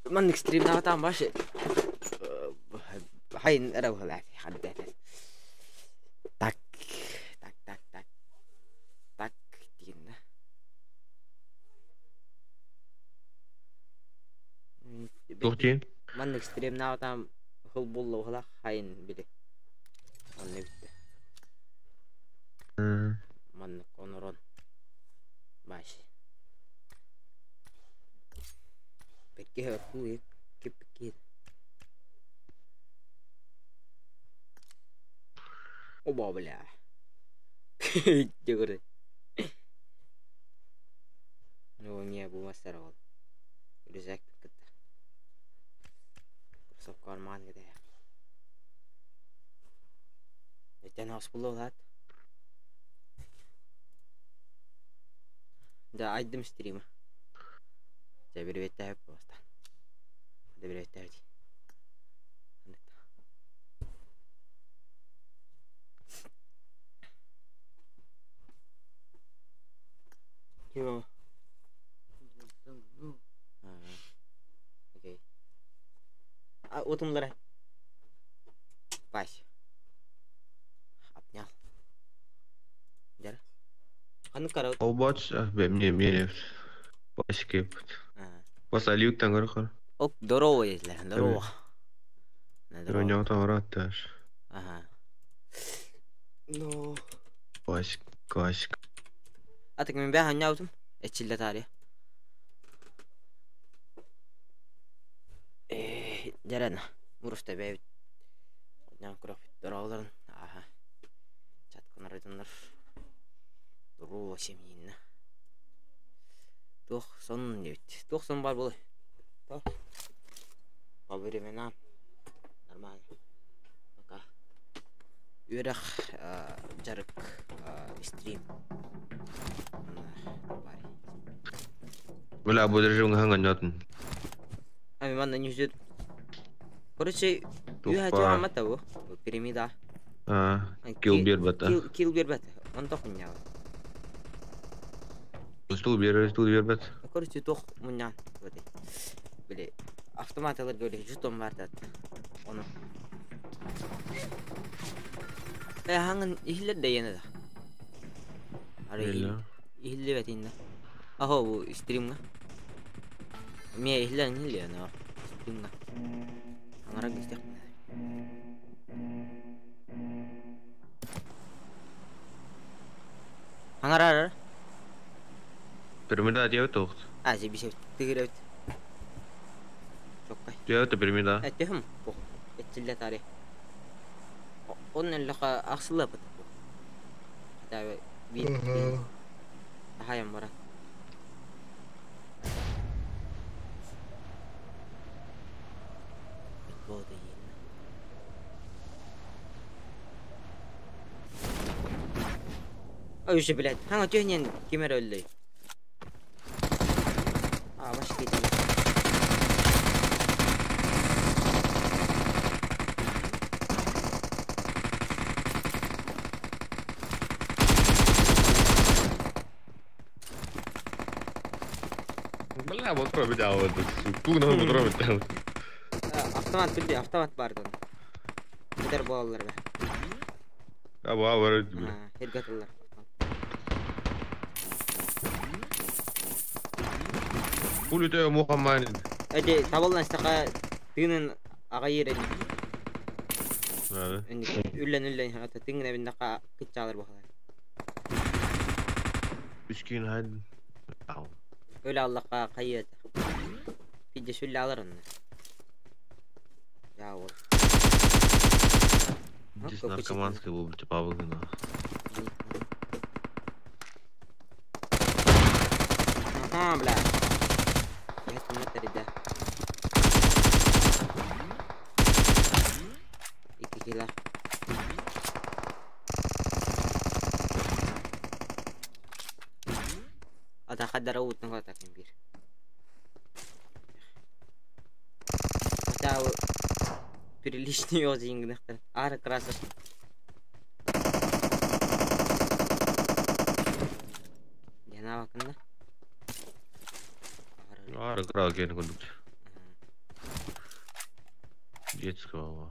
Маннык стримнаабатаҕым башы хайын эрэ быһылаат хадда так так так так так дииннэ Туох диэн? Маннык стримнаабатаҕым хыл булла быһылаах хайын били онно бүттэ маннык онорон башы Бэркэ киппиккиһит. Оба бля. Дьөгөрө. Ну не бу мастер ол. Рюкзак кытта. Кроссовка арман гыда. Этен ас булуолаат. Да айдым стрима. Дьэ бирибиэттээбит буолбастаан. Да бирибиэттээбит. Ким Окей. А утумлара. Вась. Обнял. Дэр. Ханнык караут? Олбоч, мне мне Пасекеп. Бас алиуктан көрөхөр. Ок, здорово, если. Здорово. Здорово. Атташ. Ага. Ну. Классик, классик. А так мен бә ханняутум. Эчилле тари. Э, жарана. Муруста бәбит. Нян көрөх дорооларын. Аха. Чатканар доннор. Здорово, семьинна. Туох сонун диэбит. Туох сон баар буолуой? По временам нормально. Пока. Үөрэх, дьарык, стрим. Бля, бу режим хаҥанньотун. Ами манна ньүсүт. Короче, үһэ туһаммата бу. Пирамида. Килл биэрбэтэ. Килл биэрбэтэ. Онто хунньаҕа. Стул биэрэр, стул биэрбэт. Короче, туох мунньаан били автомат ыларга били жетон бар да ону. Э хаҥын иһиллэр да иэнэ да. Ары иһиллибэт инна. Ахо бу стримҥа. Эмиэ иһиллэн иһиллиэ но стримҥа. Аҥаран истиэхпин. Аҥарар. Пирамида диэбит туохт. А, жебишебит. Тыгырабит. Чоккай. Диэбит пирамида. Эттехим. Этчилле тари. Он эллаха ахсылапыт. Хотя бы бир Ахайым баран. Болды Ой, уже, блядь. Хаңа түйінен кемер өлді. А, баш кетті. Бля, вот пробедал этот. Тугна вот пробедал. Автомат билди, автомат барды. Битер буолалар бе. Аба бар. Эргатылар. Пулю мухамманин. Эди табылна истака тыынын аҕа иэрэн. Үллэн үллэн ата тыҥна биннака кытчаалар бахалар. Үскүн хад. Өлө аллака хайыата. Пидде сүллэ алар онно. Я вот. Здесь наркоманская был, типа, выгнала. Ага, бля. Я это метр, да. Икки кило. Ата хаддара уутун хатакын бир. Хотя приличный озингнахтар. Ара красочный. Дена бакында. Баар кыра киэн курдук. Детского.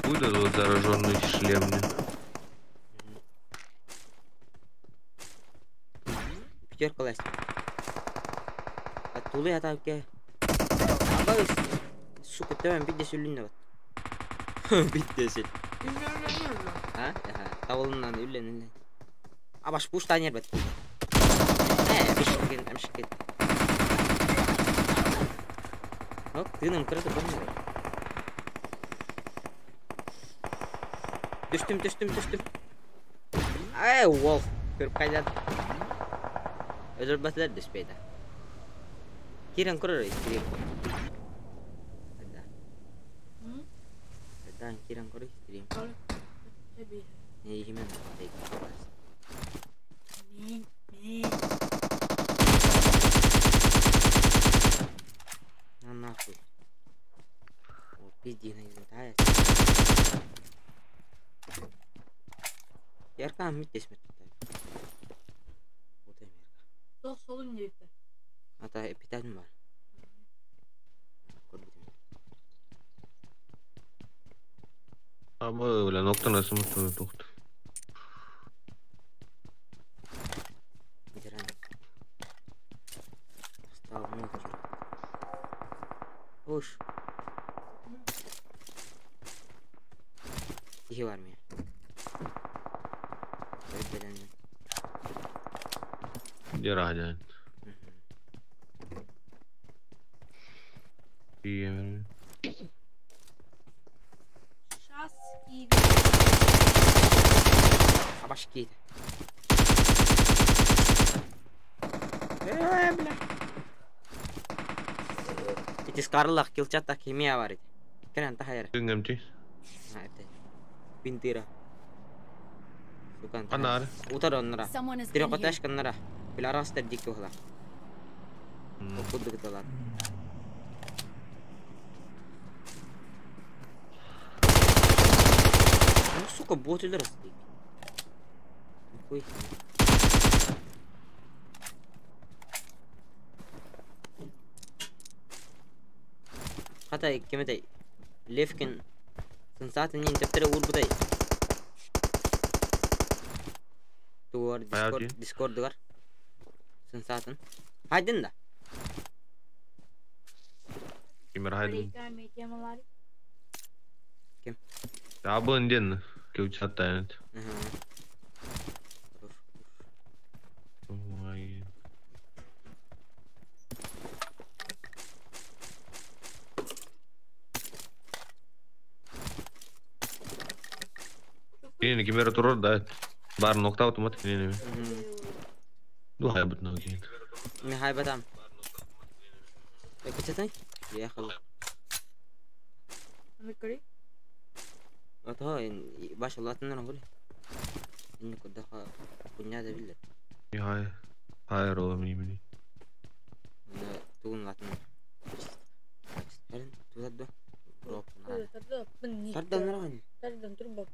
Будет этот вот зараженный шлем. Пятерка лазь. Оттуда я так. Абай, сука, ты бидде сүлүннө бат. Бидде сүл. А? Аха, табылынан үллен үллен. Абаш пуш танер бат. Э, бишкен, амшкен. Оп, тыным кырды болмады. Түштүм, түштүм, түштүм. Ай, вол, көрүп кайдан. Өлөр батылар түспейді. Кирен көрөр стрим. Да. Да, кирен көрөр стрим. Не имен. На нахуй. О, пизди на Ярка миттесмет. Сол солун диэбиттэр. Ата эпитәтим бар. Көрбүтүм. Ama öyle nokta nasıl mutlu doktor. Ветеран. Стал молча. Уж. Тихий в армии. Дираjan. İyi. Сейчас и Абаш кийdi. Э, бля. Ити скарлах килчатта химия бар ити. Кенен тахайр. Күнгемти. Ha, это. Пинтира. Сука. Анар. Утар оннара. Someone has Тире been here. коташ каннара. Биларастар дикки ухла. Окудук талар. Ну, сука, боты растик. Хуй. Хата кемете Левкин сенсатын төптөрө урбудай. Туар Дискорд Дискордугар. Сенсатын. Хайдын да. Кимер хайдын. Ким? Абын ден кеучаттайын. Ой. Кинини кимер турар да. Бар нокта автомат кинини. Ду хайбут на кин. Ми хайбатам. Кечетен? Ехал. Микри. Ото баш Аллахтан нагули. Инни кудаха куняда биллер. Хай. Хай ролла мини мини. Тугун латын. Тудадду. Тардан наран. Тардан турба.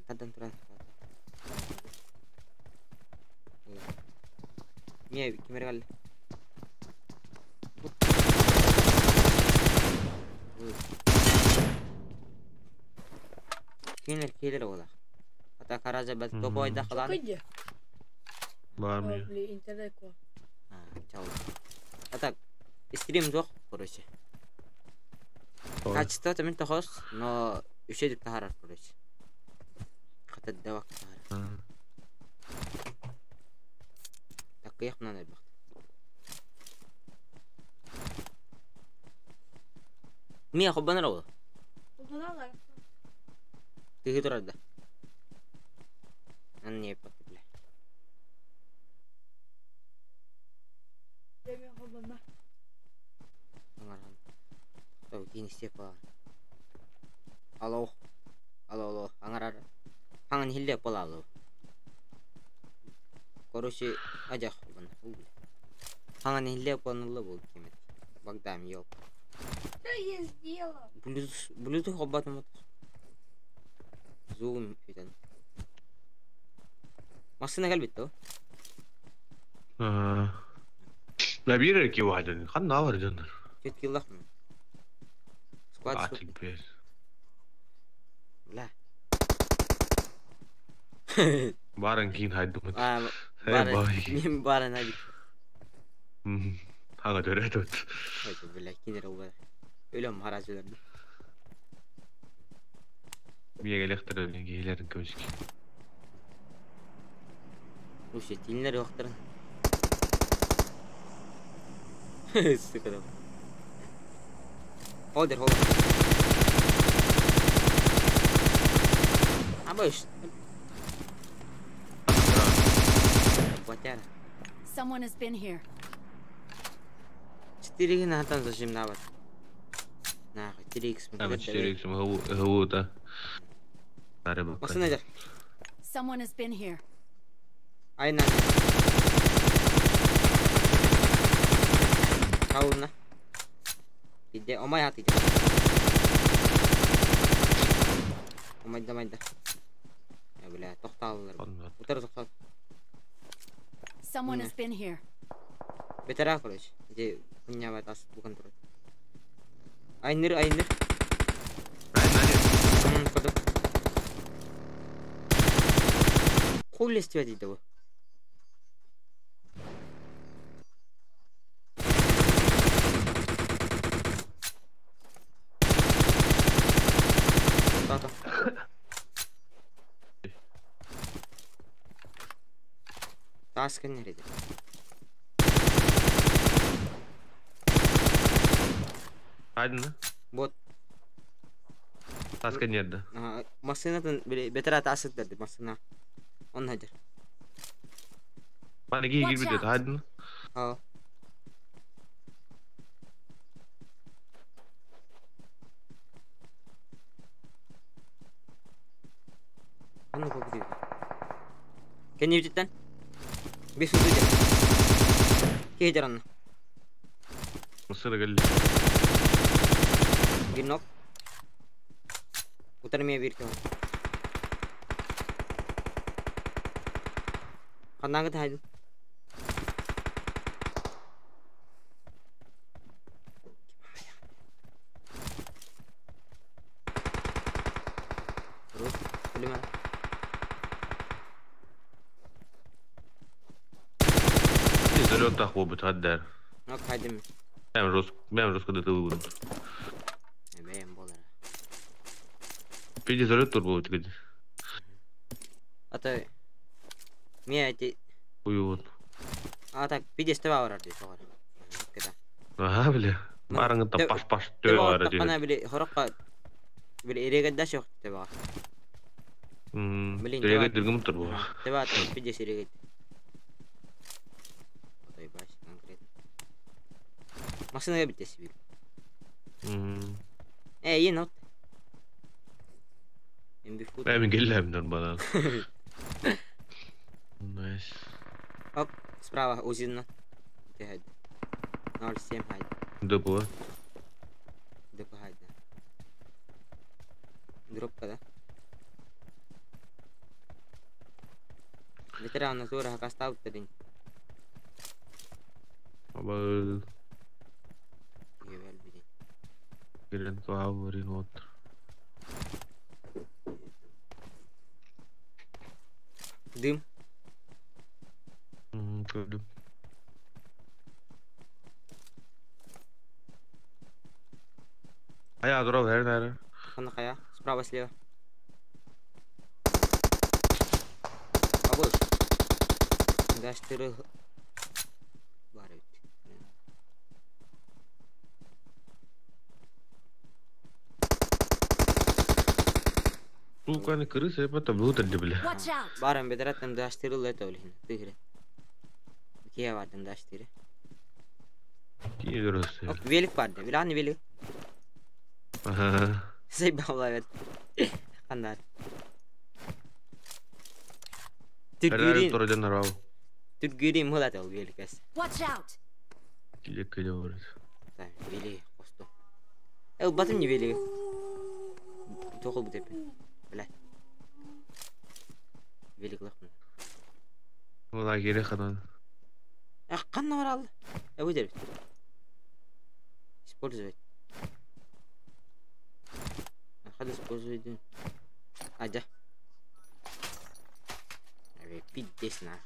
Тардан туран. Мие кимер галли. Кинер килер ола. Ата каража бат топой да халан. Кыйды. Бар ми. Интернет ко. А, чау. Ата стрим жок, короче. Качество мен тохос, но үчө деп тахарар, короче. Хата давак тахарар. Такыяк нан бак. Мия хоббанар ол. Хоббаналар. Тыгы турар да. Ан не пак бля. Деме хоббана. Аңаран. Тау кийин истеп Алло. Алло, алло. Аңарар. Аңан хилле пола алло. Короче, ажах бан. Аңан хилле полнулы бул кемет. Багдам ёл. Что я сделала? Блютуз, блютуз хоббатым. Зум фитан. Машина келбит то. Ага. Биир киһи уһайдан. Ханна бар дьоннор? Чет киллах мы. Склад А суох. теперь. Бля. Барын киин хайдымыт. А, Э, бары, бай. мен барын абит. Ага төрөт. Ой, бля, кинер олбай. Өлөм хараз өлөрдүм. Миге электр киһилерин көмүскү. Уше, тилинер yoктырын. Сука да. Холдер, холдер. Абыш. Батяра. Someone has been here. 4 гына зажим нават. Нахуй, 4х. Ама 4x хуу да. Аре бак. Машина жар. Someone has been here. Айна. Кауна. Иде, омай хат иде. Омайда майда. Я бля, тоқталылар. Утар тоқтал. Someone has been here. Бетера, короче. Иде, хуйня бат ас буган турат. Айныр, айныр. Көрдüm. Қол естіп дейді бұл. Тата. Тас nerede? Хайдын. Вот. Таска нерде? Машинатын бетера тасыттыр машина. Он хадыр. Мана киһи кирбит хайдын. А. Аны көбү. Кенни битеттен? Бес үтү. Киһи анна. Машина келди. Bir knock. Утар мия бир кем. Ханнаңы тайдын. Рус, билемен. Залет ахуо бит хаддар. Knock хайдым. Бэм рус, бэм рус куда ты выбрал. Бэм болар. Пиди залет тур был теперь. Ата мия эти Уют. А так пиди стева барар дейт оҕор. Кета. Ага, бля. Барыңы та паш-паш төө бар Таппана били хорокка били эрегедда шок теба. Блин, Тереге диргим тур бу. Теба пиди серегет. Отой баш конкретно. Машинага битеси бил. Э, ен от. Эм фут. Эми келлем нормально. Найс. Оп, справа узина. Ты хайд. 0,7 хайд. ДП. ДП хайд. Дропка, да? Ветеран Зора хакастау тадин. Аба Ебел биди. келен каварин вот. Дым. Көрдүм. Ая, дроп, her nerede? Хана хая. Справа, слева. Абыш. Даштыры бар бит. Сука, не крыса, я потом буду бля. Watch out! Баран бедраттан даштыры лето олихин. Тыгре. Кия бардым даштыры. Кие дұрыс. Ок, велик барды. Билан велик. Ага. Заебал бет. Кандар. Her Түргүрин, турдан арау. түргүрин мулат ол великес. Watch out! Киле киле бар. Так, велик косту. Эл батым не велик. Тоқыл бу деп. Бля. Велик лахмын. Ола керек анан. Ханна баралла? Выдержит. Использовать. Хад использовать. Адя. Пиздец на.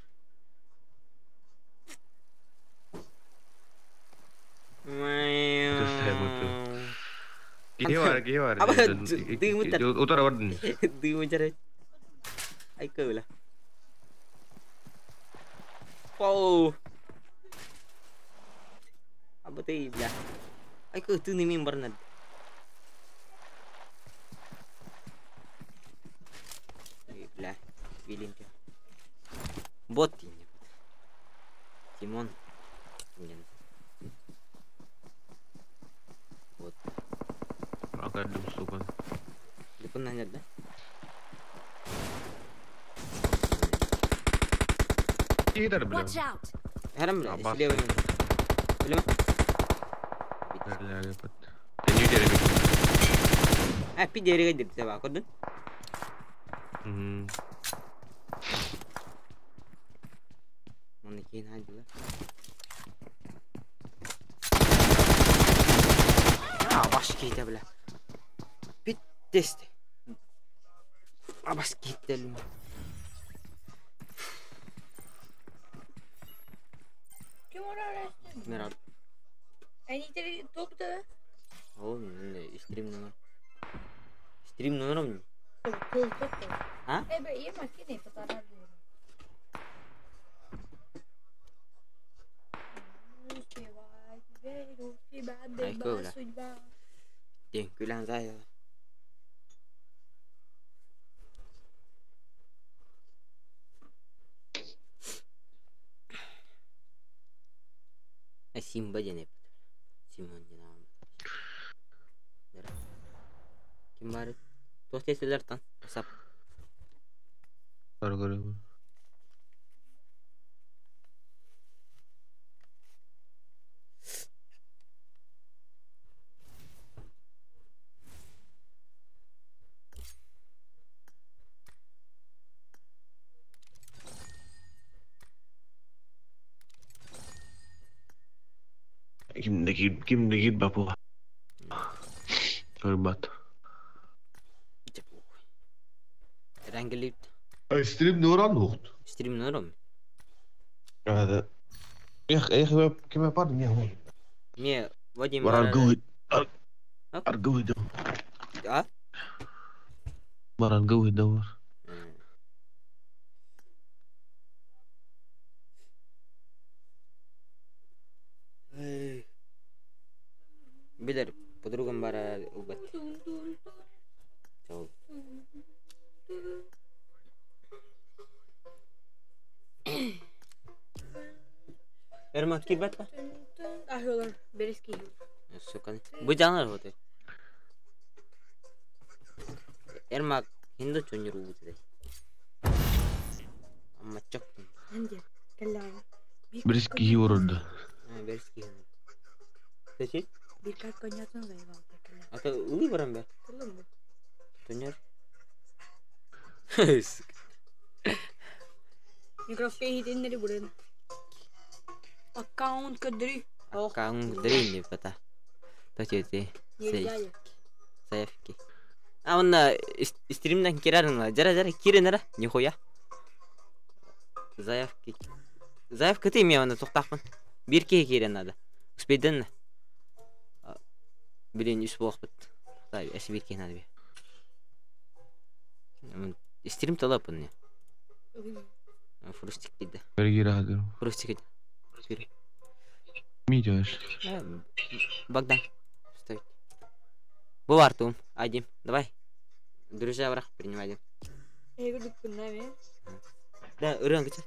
Киһи бар, киһи бар. Аба, дыымы Утара бардын. Дыымы жарайт. Айка бля. Оу. Аба ты, бля. Айка ты не мим барнад. Бля, Вилинка. Бот Тимон. Вот. Академ, сука. Липун да? Киһи бля. Watch out! Харам бля, Абас. слева. Билема? Бля, бля. Тени дереве. А, пи дереге деп саба, көрдің? Мм. Оны кейін алдылар. А, баш кейте бля. Бит десте. А, баш кейте. Kim oraya Мерал. Они топ-то. О, не, стрим номер. Стрим номером. А? Айка, бля. Ден күлән зай. Симба диэн Симон диэн аҕам. Ким бары? Туох тесилер тан? Сап. Бар көрөм. Ким да киир бапуга. Көрбат. Рангелит. Стрим нуран ухт. Стрим нором. هذا يا اخي يا اخي كما بار يا هون Мне Вадим. ورا القهوة القهوة يدور. А? ورا القهوة يدور. Билер, подругам бара убат. Чау. Эрмак кирбат па? Ахылар, берески. Сука. Бу жанар вот. Эрмак хинду чонюр убут. Амма чок. Ханди, каллава. Бриски yoruldu. А, берески. Сечи? Bir kalp konyatın zayıf aldı. Ата ылый барам бе. Tamam mı? Тонер. Микрофон хитинleri buraya. Аккаунт кадри. Аккаунт кадри не пата. Точете. Нельзя. Заявки. А он на стримнан кирарын жара жара киренера нихуя. Заявки. Заявка ты мне на тоқтақпын. Бир кеhe кирен надо. Успейден. Блин, үс болақ бит. Тай, әсі бир кеhe надо бе. Стрим талапын не. Фрустик дейді. Бергир хадыр. Фрустик дейді. Мидёш. Богдан. Ставить. Был Артум. Один. Давай. Друзья, враг, принимай. Да, ырын кыча.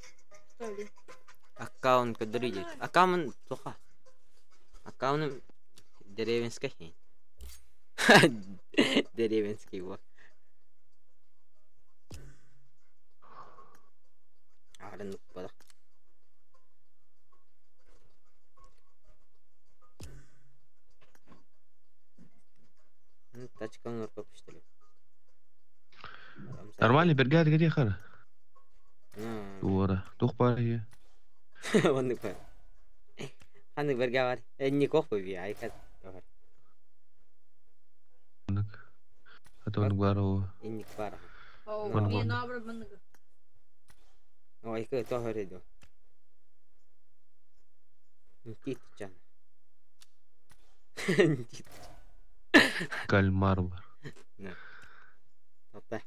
Аккаунт который идет. Аккаунт плохо. Аккаунт деревенский. Деревенский вот. Арын бадак. Тачканы оркоп иштеле. Нормально бергад где хара. Дура. Тух бар я. Онны па. Ханнык бэргэ бар. Энник ох бу айка. А то он бар. Энник бар. О, мне наоборот много. Ой, айка то хөрөдө. Тит чан. Кальмар бар. Опа.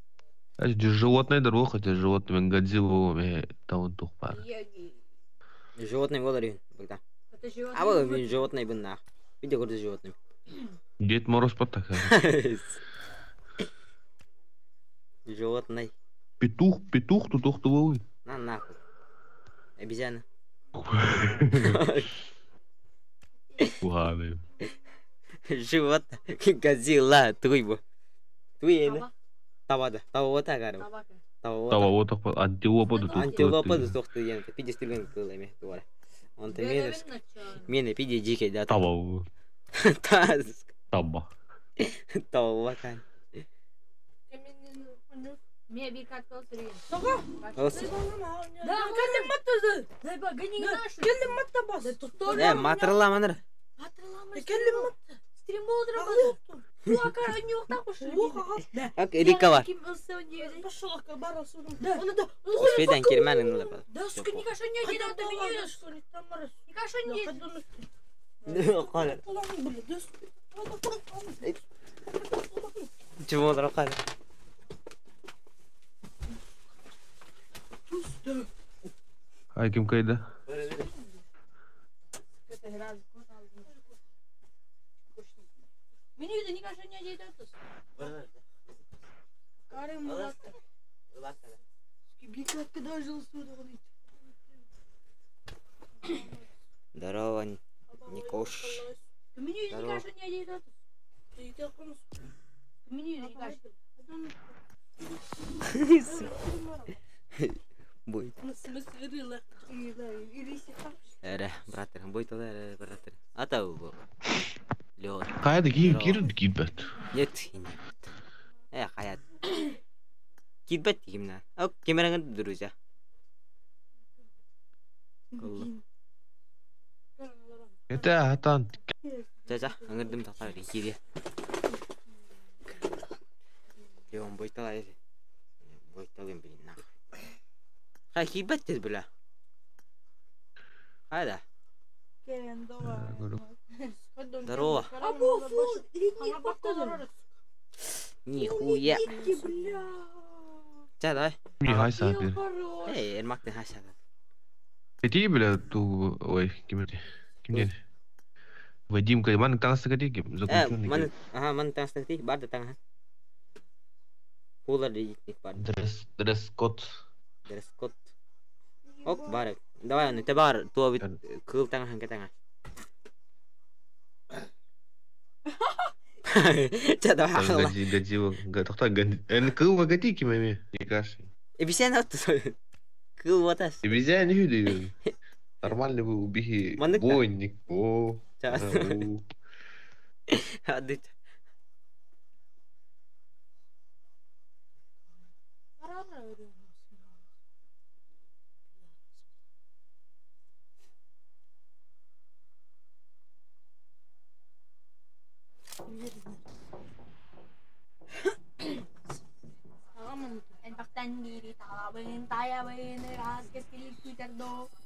А животное дорога, хотя животное Годзилла там тух бар. Животное болар үйін, Богдан. Это животное. А бұл мен животное бын нах. Видео көрді животным. Дед Мороз потак. Животное. Петух, петух, тутух, тулуй. На нахуй. Обезьяна. Ладно. Животное. Годзилла. Туй бу. Туй ені. Табады. Таба гарым. Табака. Таба Таба отақ антилопа тутух. Антилопа тоқты ен. Пиде стүлген кыл эме туара. Онта мені мені пиде жеке да. Таба. Таз. Таба. Таба кан. Мне bir kart kal sürüyor. Olsun. Да, келдим маттазы. Келдим матта бас. Э, матырла маныр. Келдим матта. Стрим болдура бады. Бу акар önü yok da koşuyor. Ак Эрика бар. Kim ılsa önü Да. Onu da. Успедан кермәнең лы. Да, сука, никаша не один, а то меня. Никаша не. Кала. Чего кала. Ай, ким кайда? Меня это никаша не один, а то. Карым мулатта. Здорово, Никош. Меня Здорово. никаша не один, а то. Меня никаша. Бой. Эре, братер, бой тогда, эре, братер. Ата бу. Лёд. Кайда кир кир кирбет. Нет, нет. Э, хаят. Китбет кимна. Ок, кемераңы друзья. Кыллы. Это атан. Жа-жа, аңырдым тақта бер, кире. Леон бойтала эре. Бойталым блин, нахуй. Хай, китбет тез бля. Хайда. Здорово. А бу фу, ледник паттады. Нихуя. Жа, давай. Ми хайса бир. Эй, Эрмактын хашада. Эти бля ту ой ким ким Вадим кай ман таңсы кати ким Э, заключенный. ман, ага, ман таңсты ти, бар да таңа. Кулар ледник бар. Дресс дресс код. Дресс код. Ок, бар. Давай, ну те бар, туа бит кыл таңа ханка таңа. Ча, давай, ахла. Гади Годзилла. Тохта эн кыл вагати ким эми. Никаш. Эбисен отты. Кыл ватас. Обезьяны люди. Нормальный был убихи. Маннык та. Бойник. О. Ча. О. Адыт.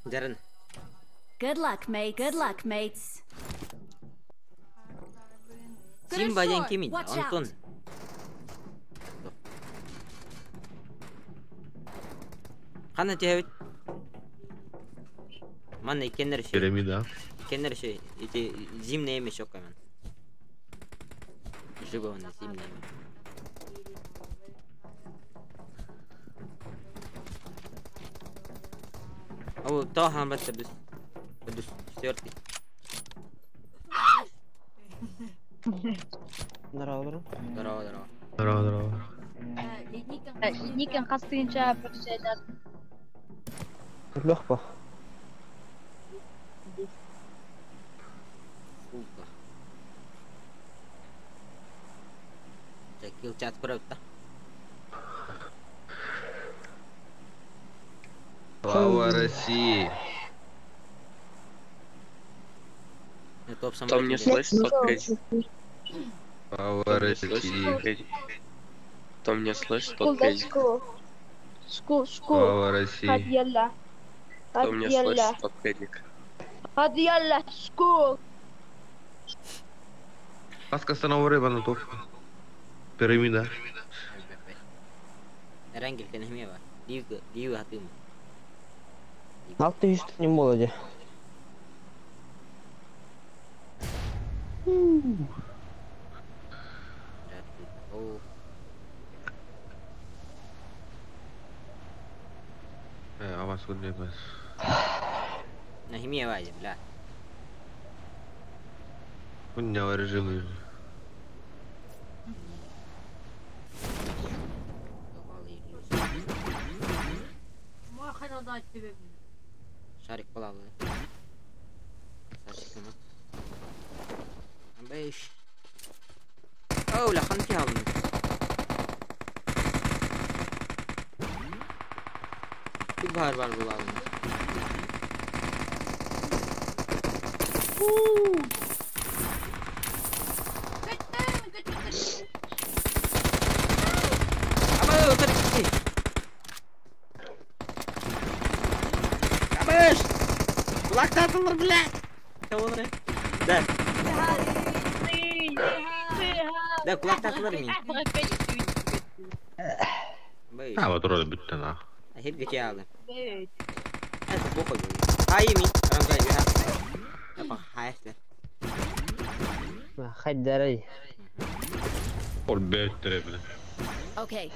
Жарын. Good luck, mate. Good luck, mates. Симба ден кимин? Watch Антон. out. Кана тебит? Манна иккеннер шей. Пирамида. Иккеннер шей. Ити зимний эме шокка мен. Живо он зимний эме. О, то хамбат табыс. Табыс четвертый. Здорово, Здорово, здорово. Здорово, здорово. Никен қастыгынча бір жайлар. Легко. Сука. Кил чат көрөбүт да. Слава России! Топ Там не самолет. слышь, тот кредит. Слава Там не слышь, России. тот кредит. Там не слышь, Школ тот да кредит. школ. Школ школ. Слава Hadi России. yalla. Там Hadi не слышь, yalla. тот кредит. Hadi yalla школ. Ласка становая рыба на топ. Пирамида. Эрангел кенehmiye var. Div div hatım. Алты жүз не молоди. О, Авас күнне бас. Нахимия var бля. Күнне режим. Шарик балалы. Сашик mı? Beş. Oh, la ханки aldım. Bir var var bulalım. Kaçtım kaçtım kaçtım. Ama ötürü. Абыш! Kulak tatılır bile. Olur. Да. Да, kulak tatılır mı? Бэй. А, вот роль бүтті на. Хеп гече алды. Это похуй. Ай ми, рамга я. Апа хайсла. Хайдарай. Ол бөттірі білі. Okay.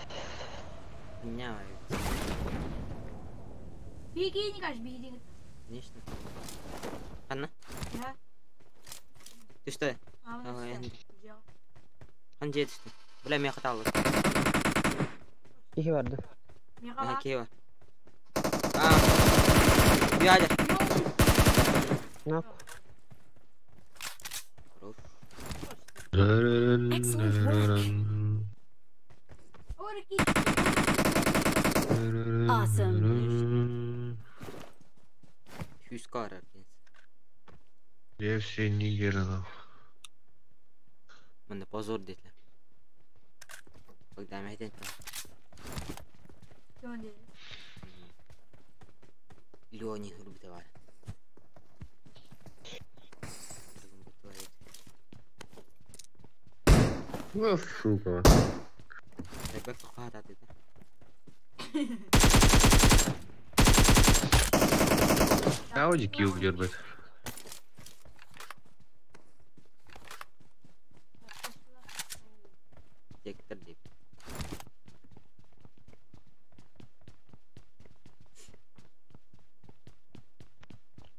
Ня. Бигини kaç бигини. Конечно. Анна? Я. Ты что? Ага. Хан жетişti. Бля, мен хаталы. Кихи барды. Ага, кева. А. Бяда. Нак. Хорош. Excellent work. Awesome. Хюс карар. Где все нигеры нахуй? Мында позор детлер. Когда мен Леони hurбите var. Ну, сука. Бек тоқат dedi. Ауди килл гербет. Сектор деп.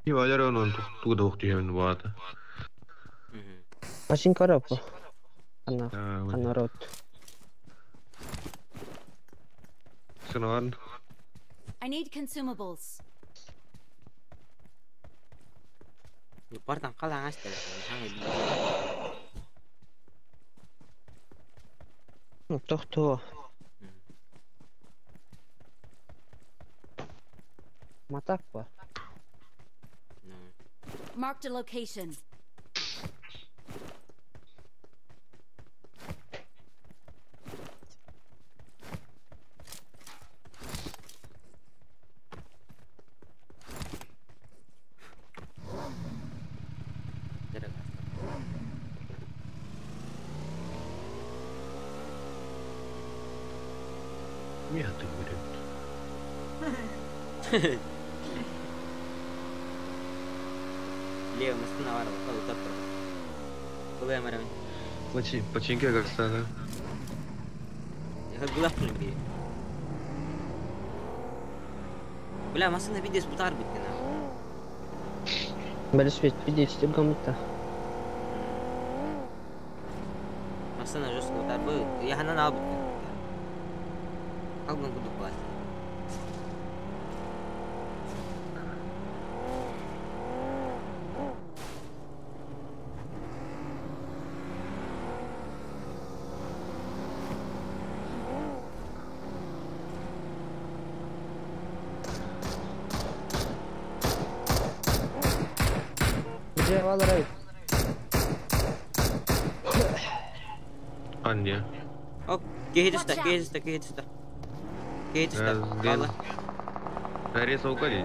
И Валера он туда ухтиевен вата. Пачин карапа. Ана. Ана рот. Сынаван. I need consumables. Партан қалаң ашты. Тохто. Матак па. Marked a location. Нет, ты говорит. Лево мастына бар ғой, ұтап тұр. Бұл әмір. Починка как стана. Гулап би. Бля, машина видишь, бутар биткен. Бәлеш бит бидеш деп гамытта. Машина жестко утар бу. Яханан алып биткен. Қалган кудук бар. Где Валера? Ханне. Оп, киһи түстэ, киһи түстэ, киһи түстэ. Киһи түстэ. Хаалла. Нарисовка дии.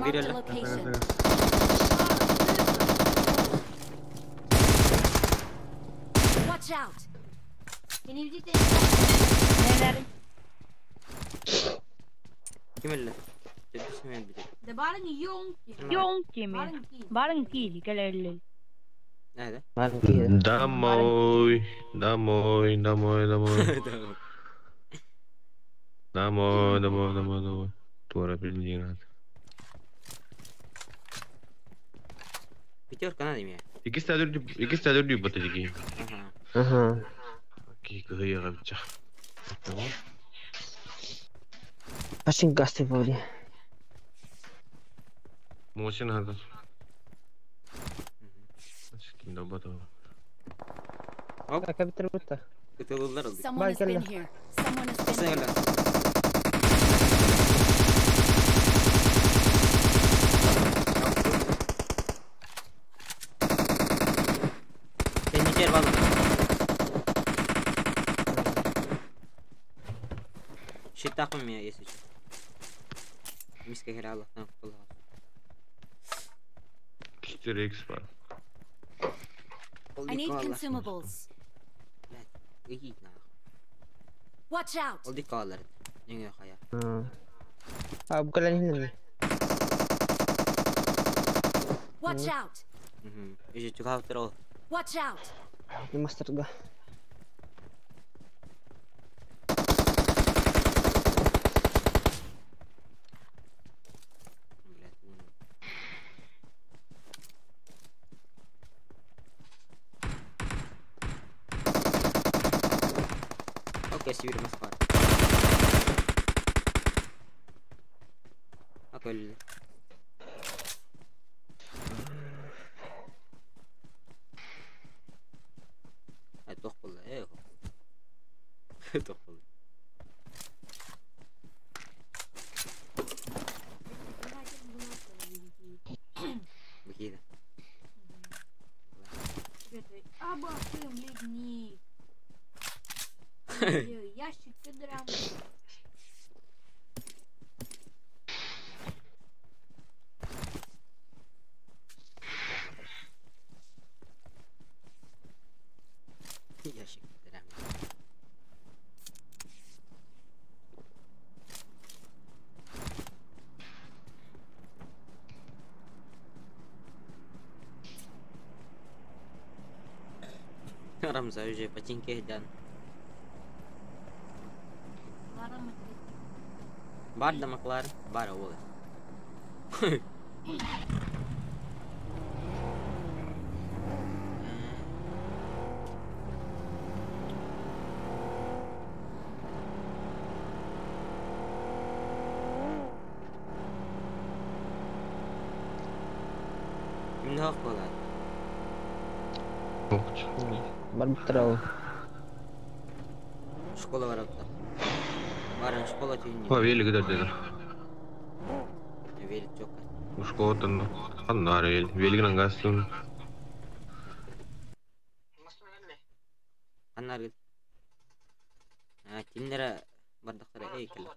Bir Marked a öyle. location. Watch out! Neler? Kim öldü? Tepkisi mi öldü? Yoğun kimi? Barın ki gelirli. Nerede? Barın ki. Домой, домой, домой, домой. Домой, домой, домой, домой. Тура билдиңат. Пятерка надо мне. Икки стадыр бата дики. Ага. Ага. Ки кыгыйга битча. Пашин гасты болды. Мошин хазыр. Кимде бата. Hop. Kaka bitir bitti. Kıtıldılar oldu. Someone has been Bak here. Someone has been Sen here. öyle. Sen içeri bağla. Shit takım ya yesi. Miske her Allah'tan kurtuldu. Четыре икс бар. I need consumables. İyi nah. Watch out! Oldu kalar. Ne kaya. Ha bu kadar hindi. Watch out! Үжі чугав ол. Watch out! Мастерга. Блядь, ну. Окей, сибирь Москва. Окей. Ay toq bulla, ey. Toq bulla. Бакида. Ящик. Рамза уже починки дан. Бар да Макларен, бар ол. Кимде хак болады? Окч. Бар bitir al. Школа барапта. Барын школа түйін. Ха велик деді. Велик жоқ. Школатан ханнар ел. Велигин ангастын. Аннар кел. А, кимдер бардақтары эй кел.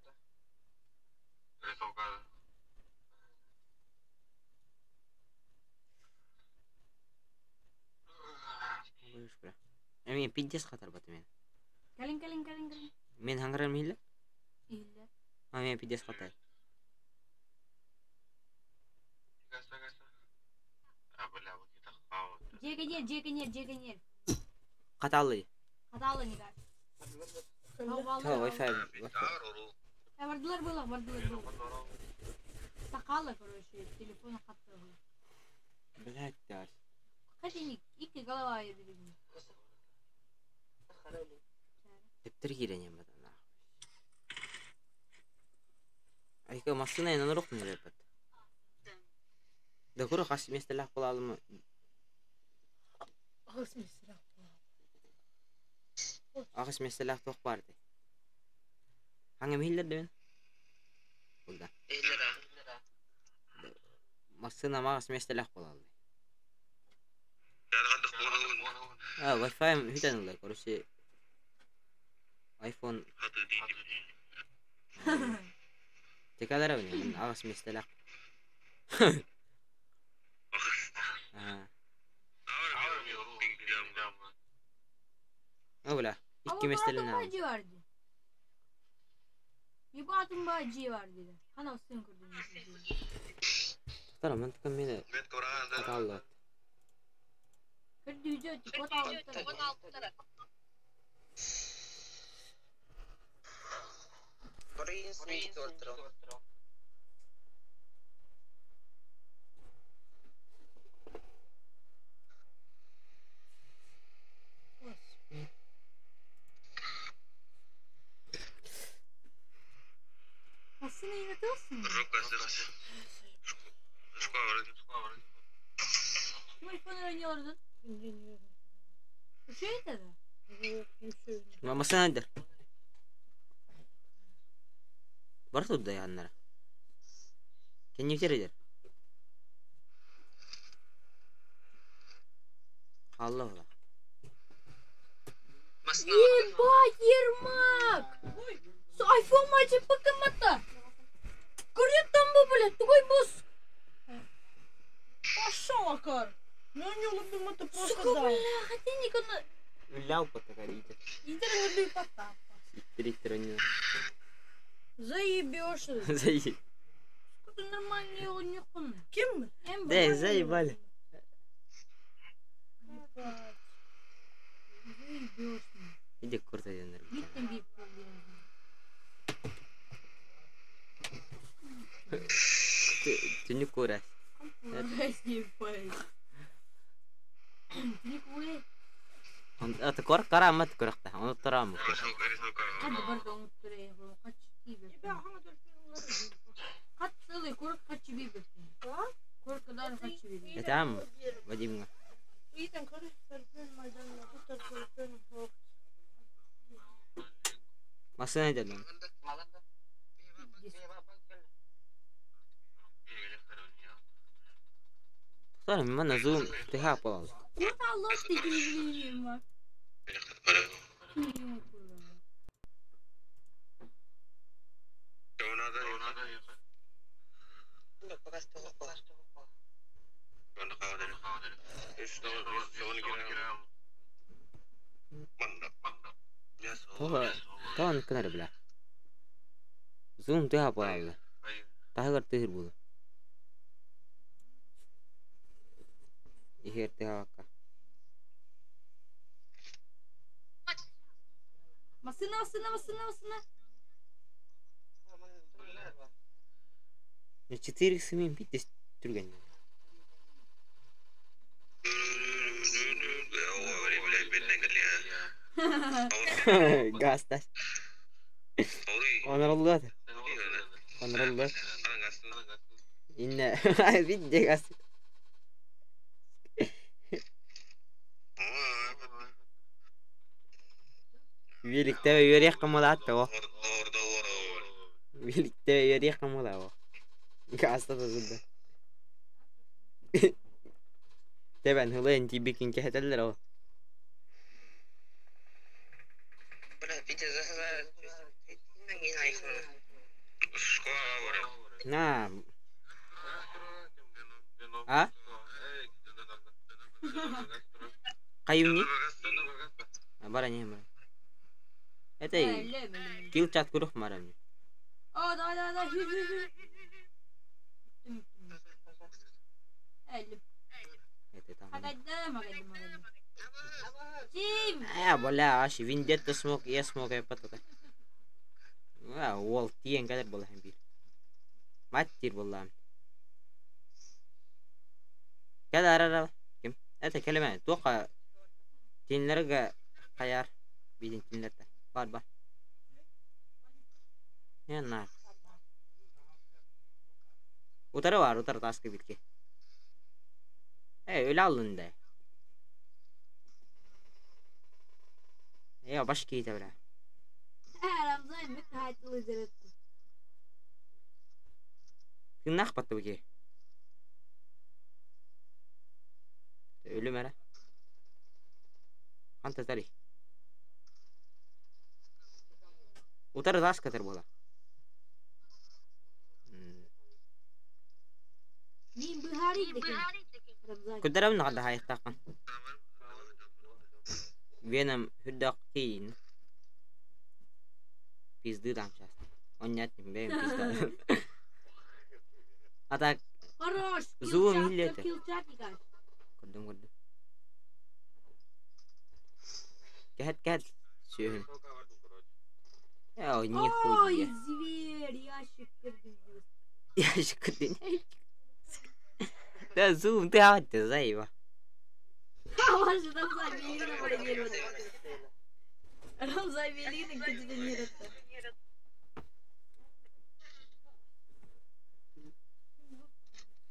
Мен пиздец хатар баты мен. Kalın kalın kalın kalın. Мен хаңгырар мейлі? İyiler. А мен пиздец хатар. Джеканер, Джеканер, Джеканер. Каталы. Hatalı nigar. Та Wi-Fi. Vardılar было, vardılar было. Сакалы, короче, телефона хатты. Блядь, да. Хотя iki голова билин. Тептер кирен бат. Айка машина инан рух не бат. Да куру хас местелах буlalımı. Ахас местелах тоқ барды. Хаңы миллер дебен? Булда. Машина мағас местелах булалды. А, Wi-Fi бүтэн ылла, короче, iPhone Текалара бини, аҕыс миэстэлээх. Аа. О, бля, икки Ama миэстэлэн Murat'ın аҕыс. bacı vardı. Murat'ın bacı var dedi. Anasını kurdum. Тара, мантыка мени хатааллаат. Kırdı yüzü öttü. Kod aldı. Aslında inatıyorsun. Kim iPhone oynuyordun? Bu şey dedi. Масына дер. Бар тут да яннара. Кеннифтер дер. Allah Allah. Ебать, Ермак! С iPhone maçı bakın Көрет там бу, блядь, тугой босс. Пошел, Акар. Ну не любим это просто Сука, да. бля, хотя никогда... Үллау патакарите. Иди люби потапа. Иттер иттер Заебешься. Заеб. Сука, ты нормальный его не хун. Кем? Да, заебали. Заебешься. Иди курта денер. Биттен бип проблема. Түнүк курас. Заебать. Никуй. Ата кор карамат куракта. Оны тарам. Hadi barda unutturayım. Kaç gibi. Kaç сылы курк kaç gibi. Курк kadar kaç gibi. Это Вадимга. Масына дедим. Тара мен зум тыха полал. Курт Allah dediğim var. Тоға тон кынар била. Зум тыха полал. Тахыгар тыхыр булу. Ихер тыха вакка. Masına masına masına masına. Четыре сымын бит түрген. Гастас. Онроллат. Онроллат. Инне бит газ. Великте yörek кымылат о. Великте yörek кымыла о. Гаста да зылда. Тебен хылын тибикин кехетеллер о. На. А? Каюмни? Бара не бара. Это кил чат курух марам. Aa da da da hü hü hü. Elim. Это там. Hagadım hagadım hagadım. Jim. А, бля, аш виндетта смок, я смок я патата. А, уол тиен кадер бола хем бир. Мать тир боллам. Када арара ким? Это келеме тоқа тинлерге каяр бидин тинлерде. Бар бар. Не на. Утары бар, утары таскы битке. Эй, öyle alın de. Ya baş kiydi bile. Ramazan mı tatil ücretli. Tırnak battı bu ki. Ölüm hele. Ханта тари. Утары таас катар буола. Мин быһаарый да кини. Рамзай. Көрдөрөбүн наҕа хаайыктааххын. Веном үрдээх тиийин. Пизды дам сейчас. Он нет, бэйэм пизда. А так Хорош! Зуум Килчат, иһиллиэтэ. килчат играй. Көрдүм көрдүм. Кэһэт кэһэт сүөһүн. Ой, Ой, нихуя. зверь, ящик кирдин. Ящик кырдын. Да зум ты аатты заеба. Ваше Рамзай Велина бронирована. Рамзай Велина кандидатирована.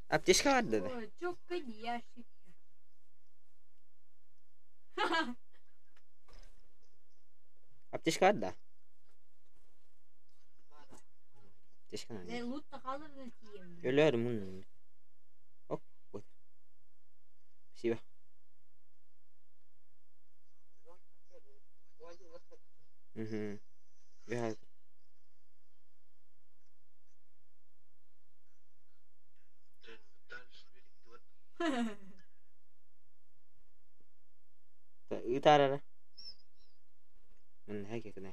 Аптечка бар dedi. Ой, чокка ящик. Аптечка бар да. Аптечка Не надо. лут тахалыр тием. Өлөр мун. Оп, вот. Спасибо. Угу. Бегай. Ытарара. Мын хэке кына.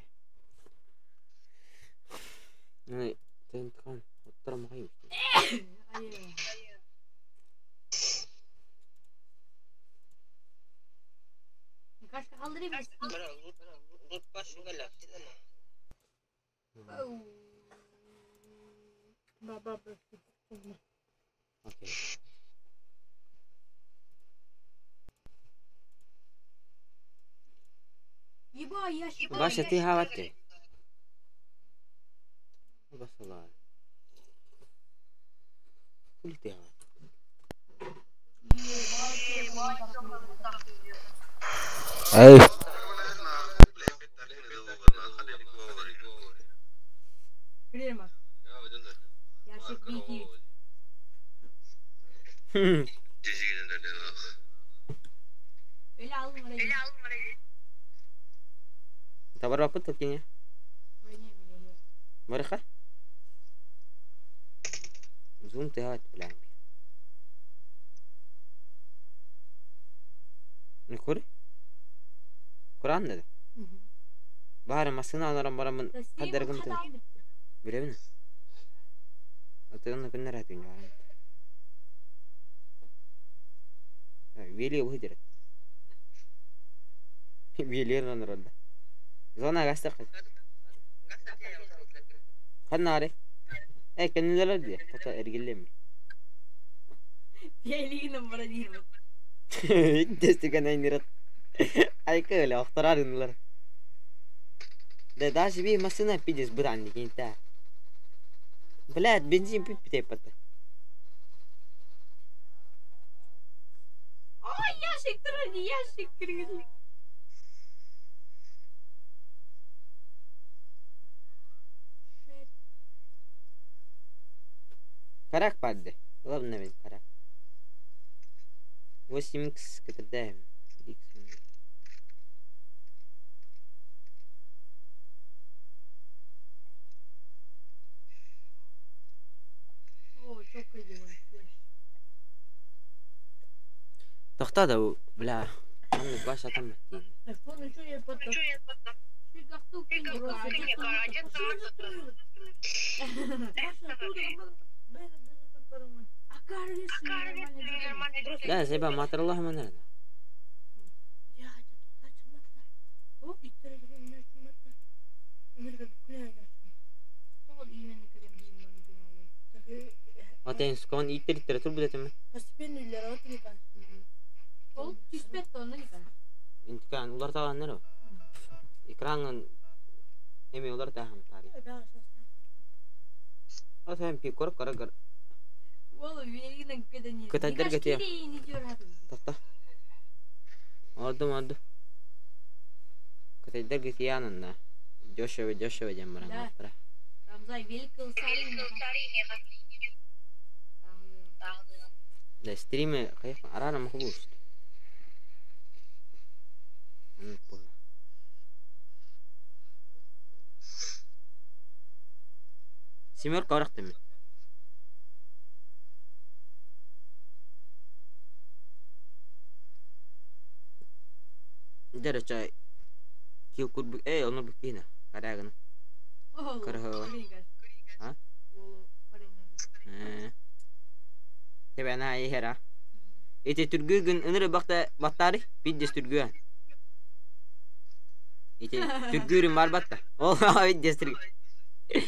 Ну, тен кан. Оттара махай. Кашка калдырып. Баба, Окей. Еба, ящик. Баша ты хаватты. Басала. Хули ты хават. Эй. Крема. Ящик бити. Öyle alın oraya. Табар бапыт токине. Барыха. Зум ты хават, бля. Кур? Куран dedi. Бары масына аларам барамын. Хаддар гымты. Билебин. Атыгын күннер атыгын барам. Вели выдерет. Вели народа. Зона гастак. Ханнаре. Э, кеннилер ди. Тата эргиллем. Велиным бронирован. Дестеген айнырат. Айка эле охторар ынылар. Да даже би машина пидес бран дигин та. Блядь, бензин пить питеп пата. Ой, ящик турани, ящик киргизли. Карак падды. Главное ведь карак. 8х КТД. 3х. О, чокка дела. Тохта да, бля. Анны баш атам баттин. Айфон еще я потом. Да, себа матарлах манар. Атен скон иттер иттер тур билетим. Постепенно үлләр Ол түспәт тонна дикан. Интикан улар таганнар о. Экранын эме улар тахам тари. Атен пи корп кара гар. Ол велигинен көдөн. Көтәдер көтә. Тохта. Ордум орду. Көтәдер көтә Дешево дешево дем баран. Да. Рамзай велик кылсары. Да стримы кайф арара махбуш. Семерка барахтым. Дәрәчә кил курбу эй оны бу кина карагын. Карахы. А? Э. Тебена айхера. Ити түргүгүн ыныры бакта баттары биддес түргү. Ити түргүрүн бар батта. Ол биддес түргү.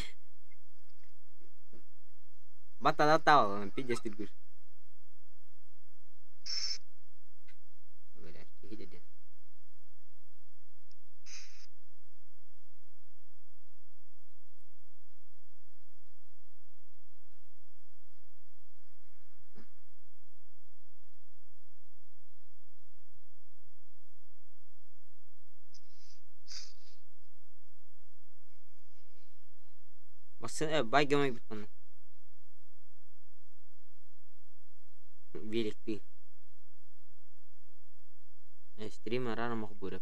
Батта да таа биддес түргүр. Бля, кихи Басын бай гамай бит Великты. Стрим рано мог бы.